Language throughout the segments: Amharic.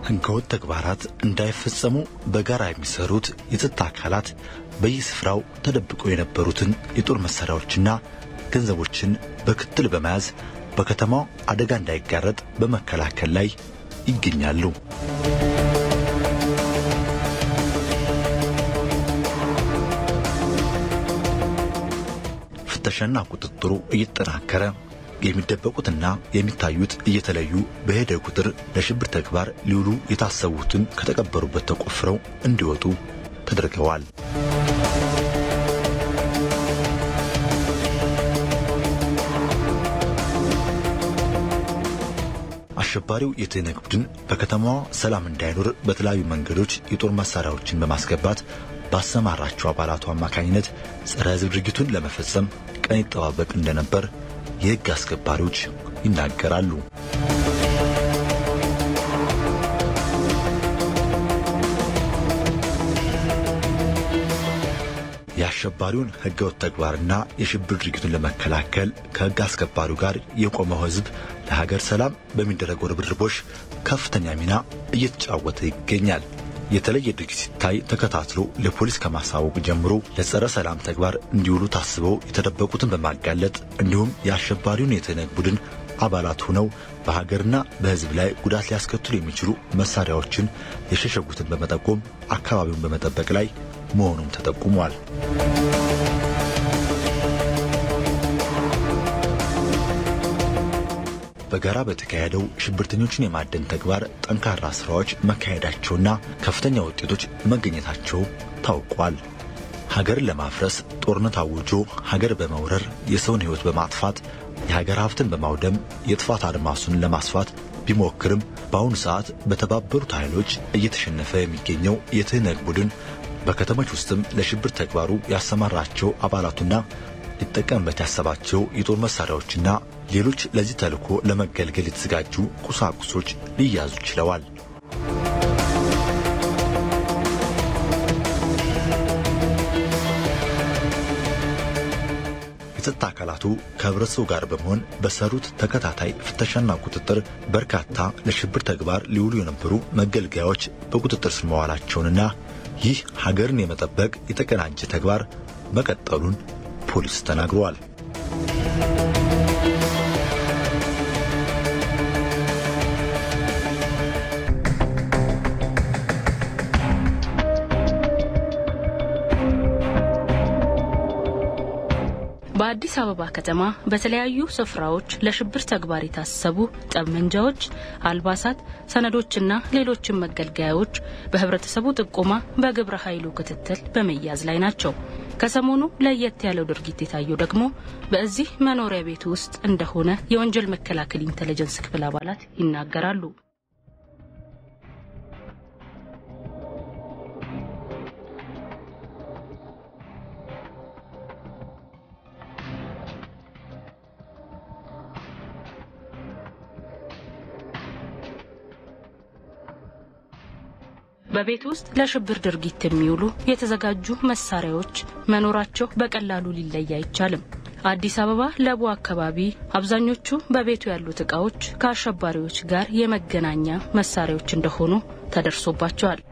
ህገወጥ ተግባራት እንዳይፈጸሙ በጋራ የሚሰሩት የጸጥታ አካላት በየስፍራው ተደብቀው የነበሩትን የጦር መሳሪያዎችና ገንዘቦችን በክትል በመያዝ በከተማው አደጋ እንዳይጋረጥ በመከላከል ላይ ይገኛሉ። ፍተሻና ቁጥጥሩ እየተጠናከረ የሚደበቁትና የሚታዩት እየተለዩ በሄደ ቁጥር ለሽብር ተግባር ሊውሉ የታሰቡትን ከተቀበሩበት ተቆፍረው እንዲወጡ ተደርገዋል። አሸባሪው የትህነግ ቡድን በከተማዋ ሰላም እንዳይኖር በተለያዩ መንገዶች የጦር መሳሪያዎችን በማስገባት ባሰማራቸው አባላቱ አማካኝነት ጸረ ሕዝብ ድርጊቱን ለመፈጸም ቀን ይጠባበቅ እንደነበር የሕግ አስከባሪዎች ይናገራሉ። የአሸባሪውን ሕገወጥ ተግባርና የሽብር ድርጊቱን ለመከላከል ከሕግ አስከባሪው ጋር የቆመው ሕዝብ ለሀገር ሰላም በሚደረገው ርብርቦሽ ከፍተኛ ሚና እየተጫወተ ይገኛል። የተለየ ድርጊት ሲታይ ተከታትሎ ለፖሊስ ከማሳወቅ ጀምሮ ለጸረ ሰላም ተግባር እንዲውሉ ታስበው የተደበቁትን በማጋለጥ እንዲሁም የአሸባሪውን የትህነግ ቡድን አባላት ሆነው በሀገርና በሕዝብ ላይ ጉዳት ሊያስከትሉ የሚችሉ መሳሪያዎችን የሸሸጉትን በመጠቆም አካባቢውን በመጠበቅ ላይ መሆኑም ተጠቁሟል። በጋራ በተካሄደው ሽብርተኞችን የማደን ተግባር ጠንካራ ስራዎች መካሄዳቸውና ከፍተኛ ውጤቶች መገኘታቸው ታውቋል። ሀገርን ለማፍረስ ጦርነት አውጆ ሀገር በመውረር የሰውን ሕይወት በማጥፋት የሀገር ሀብትን በማውደም የጥፋት አድማሱን ለማስፋት ቢሞክርም በአሁኑ ሰዓት በተባበሩት ኃይሎች እየተሸነፈ የሚገኘው የትህነግ ቡድን በከተሞች ውስጥም ለሽብር ተግባሩ ያሰማራቸው አባላቱና ሊጠቀምበት ያሰባቸው የጦር መሳሪያዎችና ሌሎች ለዚህ ተልዕኮ ለመገልገል የተዘጋጁ ቁሳቁሶች ሊያዙ ችለዋል። የጸጥታ አካላቱ ከህብረተሰቡ ጋር በመሆን በሰሩት ተከታታይ ፍተሻና ቁጥጥር በርካታ ለሽብር ተግባር ሊውሉ የነበሩ መገልገያዎች በቁጥጥር ስር መዋላቸውንና ይህ ሀገርን የመጠበቅ የተቀናጀ ተግባር መቀጠሉን ፖሊስ ተናግሯል። በአዲስ አበባ ከተማ በተለያዩ ስፍራዎች ለሽብር ተግባር የታሰቡ ጠመንጃዎች፣ አልባሳት፣ ሰነዶችና ሌሎችም መገልገያዎች በህብረተሰቡ ጥቆማ በግብረ ኃይሉ ክትትል በመያዝ ላይ ናቸው። ከሰሞኑ ለየት ያለው ድርጊት የታየው ደግሞ በዚህ መኖሪያ ቤት ውስጥ እንደሆነ የወንጀል መከላከል ኢንተለጀንስ ክፍል አባላት ይናገራሉ። በቤት ውስጥ ለሽብር ድርጊት የሚውሉ የተዘጋጁ መሳሪያዎች መኖራቸው በቀላሉ ሊለይ አይቻልም። አዲስ አበባ ለቡ አካባቢ አብዛኞቹ በቤቱ ያሉት እቃዎች ከአሸባሪዎች ጋር የመገናኛ መሳሪያዎች እንደሆኑ ተደርሶባቸዋል።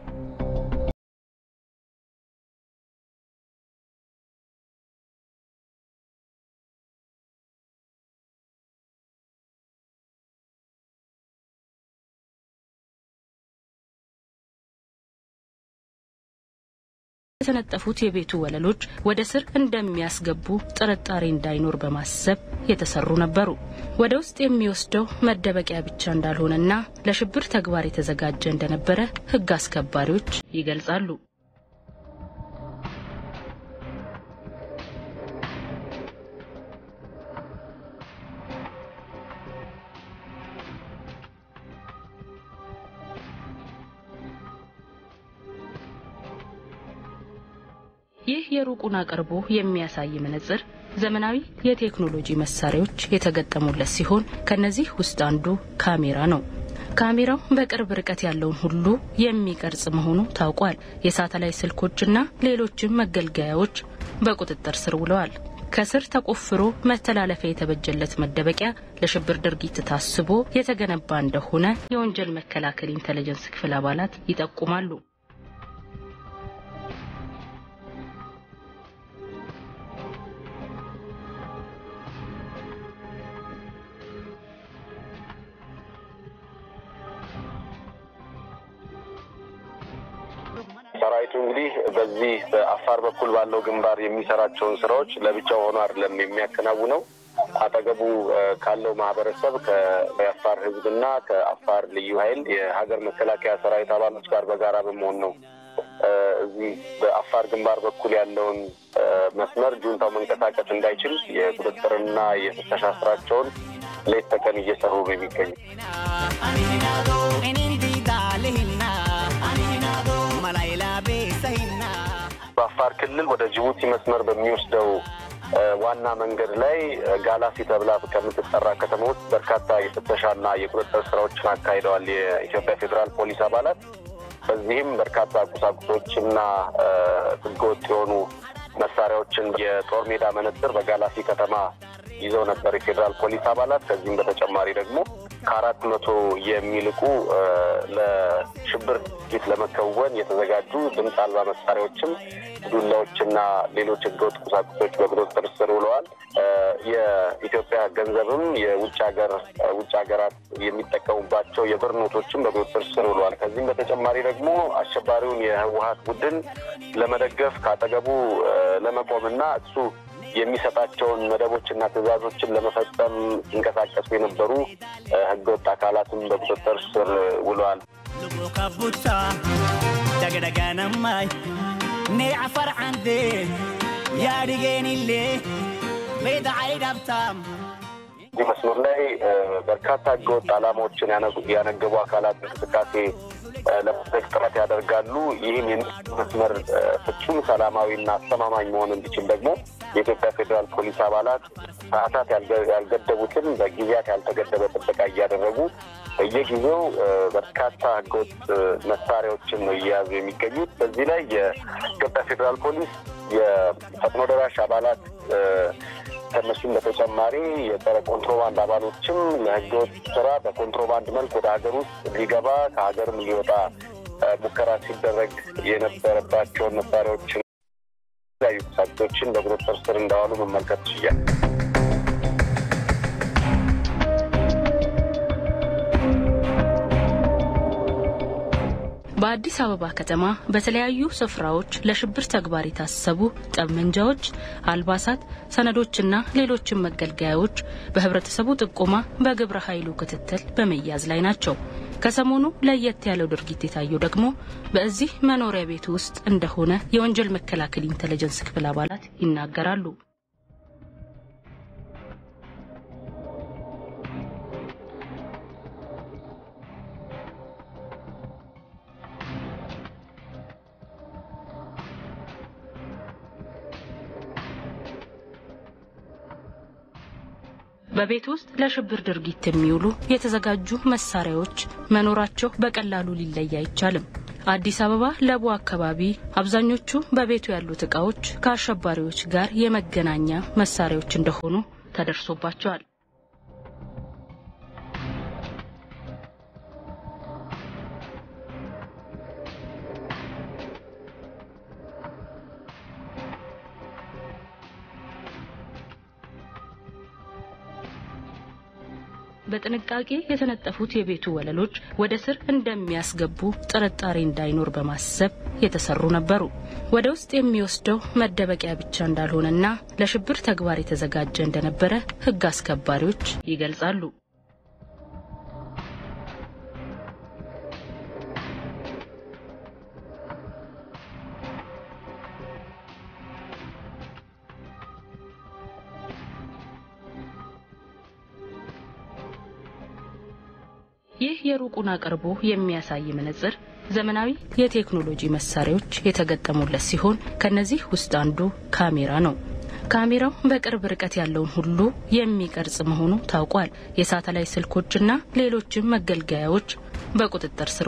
የተነጠፉት የቤቱ ወለሎች ወደ ስር እንደሚያስገቡ ጥርጣሬ እንዳይኖር በማሰብ የተሰሩ ነበሩ። ወደ ውስጥ የሚወስደው መደበቂያ ብቻ እንዳልሆነና ለሽብር ተግባር የተዘጋጀ እንደነበረ ሕግ አስከባሪዎች ይገልጻሉ። ይህ የሩቁን አቅርቦ የሚያሳይ መነጽር ዘመናዊ የቴክኖሎጂ መሳሪያዎች የተገጠሙለት ሲሆን ከነዚህ ውስጥ አንዱ ካሜራ ነው። ካሜራው በቅርብ ርቀት ያለውን ሁሉ የሚቀርጽ መሆኑ ታውቋል። የሳተላይት ስልኮችና ሌሎችም መገልገያዎች በቁጥጥር ስር ውለዋል። ከስር ተቆፍሮ መተላለፊያ የተበጀለት መደበቂያ ለሽብር ድርጊት ታስቦ የተገነባ እንደሆነ የወንጀል መከላከል ኢንተለጀንስ ክፍል አባላት ይጠቁማሉ። ሰራዊቱ እንግዲህ በዚህ በአፋር በኩል ባለው ግንባር የሚሰራቸውን ስራዎች ለብቻው ሆኖ አይደለም የሚያከናውነው። አጠገቡ ካለው ማህበረሰብ ከአፋር ህዝብና ከአፋር ልዩ ኃይል የሀገር መከላከያ ሰራዊት አባሎች ጋር በጋራ በመሆን ነው እዚህ በአፋር ግንባር በኩል ያለውን መስመር ጁንታው መንቀሳቀስ እንዳይችል የቁጥጥርና የፍተሻ ስራቸውን ሌት ተቀን እየሰሩ ነው የሚገኙ። በአፋር ክልል ወደ ጅቡቲ መስመር በሚወስደው ዋና መንገድ ላይ ጋላፊ ተብላ ከምትጠራ ከተማ ውስጥ በርካታ የፍተሻና የቁጥጥር ስራዎችን አካሂደዋል የኢትዮጵያ ፌዴራል ፖሊስ አባላት። በዚህም በርካታ ቁሳቁሶችና ህገወጥ የሆኑ መሳሪያዎችን የጦር ሜዳ መነጽር በጋላፊ ከተማ ይዘው ነበር የፌዴራል ፖሊስ አባላት። ከዚህም በተጨማሪ ደግሞ ከ400 የሚልቁ ለሽብር ድርጊት ለመከወን የተዘጋጁ ድምፅ አልባ መሳሪያዎችም ዱላዎችና ሌሎች ህገወጥ ቁሳቁሶች በቁጥጥር ስር ውለዋል። የኢትዮጵያ ገንዘብም የውጭ ሀገራት የሚጠቀሙባቸው የብር ኖቶችም በቁጥጥር ስር ውለዋል። ከዚህም በተጨማሪ ደግሞ አሸባሪውን የህወሓት ቡድን ለመደገፍ ካጠገቡ ለመቆምና እሱ የሚሰጣቸውን መደቦችና ትዕዛዞችን ለመፈጸም ሲንቀሳቀሱ የነበሩ ህገወጥ አካላትም በቁጥጥር ስር ውለዋል። እዚህ መስመር ላይ በርካታ ህገወጥ ዓላማዎችን ያነገቡ አካላት እንቅስቃሴ ለማድረግ ጥረት ያደርጋሉ። ይህም መስመር ፍጹም ሰላማዊና አስተማማኝ መሆን እንዲችል ደግሞ የኢትዮጵያ ፌዴራል ፖሊስ አባላት ሰዓታት ያልገደቡትን በጊዜያት ያልተገደበ ጥበቃ እያደረጉ በየጊዜው በርካታ ህገወጥ መሳሪያዎችን ነው እየያዙ የሚገኙት። በዚህ ላይ የኢትዮጵያ ፌዴራል ፖሊስ የፈጥኖ ደራሽ አባላት ከነሱም በተጨማሪ የጸረ ኮንትሮባንድ አባሎችም ለህገወጥ ስራ በኮንትሮባንድ መልክ ወደ ሀገር ውስጥ ሊገባ ከሀገርም ሊወጣ ሙከራ ሲደረግ የነበረባቸውን መሳሪያዎችን የተለያዩ ቁሳቁሶችን በቁጥጥር ስር እንዳዋሉ መመልከት ችያል። በአዲስ አበባ ከተማ በተለያዩ ስፍራዎች ለሽብር ተግባር የታሰቡ ጠመንጃዎች፣ አልባሳት፣ ሰነዶችና ሌሎችም መገልገያዎች በህብረተሰቡ ጥቆማ በግብረ ኃይሉ ክትትል በመያዝ ላይ ናቸው። ከሰሞኑ ለየት ያለው ድርጊት የታየው ደግሞ በዚህ መኖሪያ ቤት ውስጥ እንደሆነ የወንጀል መከላከል ኢንተለጀንስ ክፍል አባላት ይናገራሉ። በቤት ውስጥ ለሽብር ድርጊት የሚውሉ የተዘጋጁ መሳሪያዎች መኖራቸው በቀላሉ ሊለይ አይቻልም። አዲስ አበባ ለቡ አካባቢ አብዛኞቹ በቤቱ ያሉት እቃዎች ከአሸባሪዎች ጋር የመገናኛ መሳሪያዎች እንደሆኑ ተደርሶባቸዋል። በጥንቃቄ የተነጠፉት የቤቱ ወለሎች ወደ ስር እንደሚያስገቡ ጥርጣሬ እንዳይኖር በማሰብ የተሰሩ ነበሩ። ወደ ውስጥ የሚወስደው መደበቂያ ብቻ እንዳልሆነና ለሽብር ተግባር የተዘጋጀ እንደነበረ ሕግ አስከባሪዎች ይገልጻሉ። ይህ የሩቁን አቅርቦ የሚያሳይ መነጽር ዘመናዊ የቴክኖሎጂ መሳሪያዎች የተገጠሙለት ሲሆን ከነዚህ ውስጥ አንዱ ካሜራ ነው። ካሜራው በቅርብ ርቀት ያለውን ሁሉ የሚቀርጽ መሆኑ ታውቋል። የሳተላይት ስልኮችና ሌሎችም መገልገያዎች በቁጥጥር ስር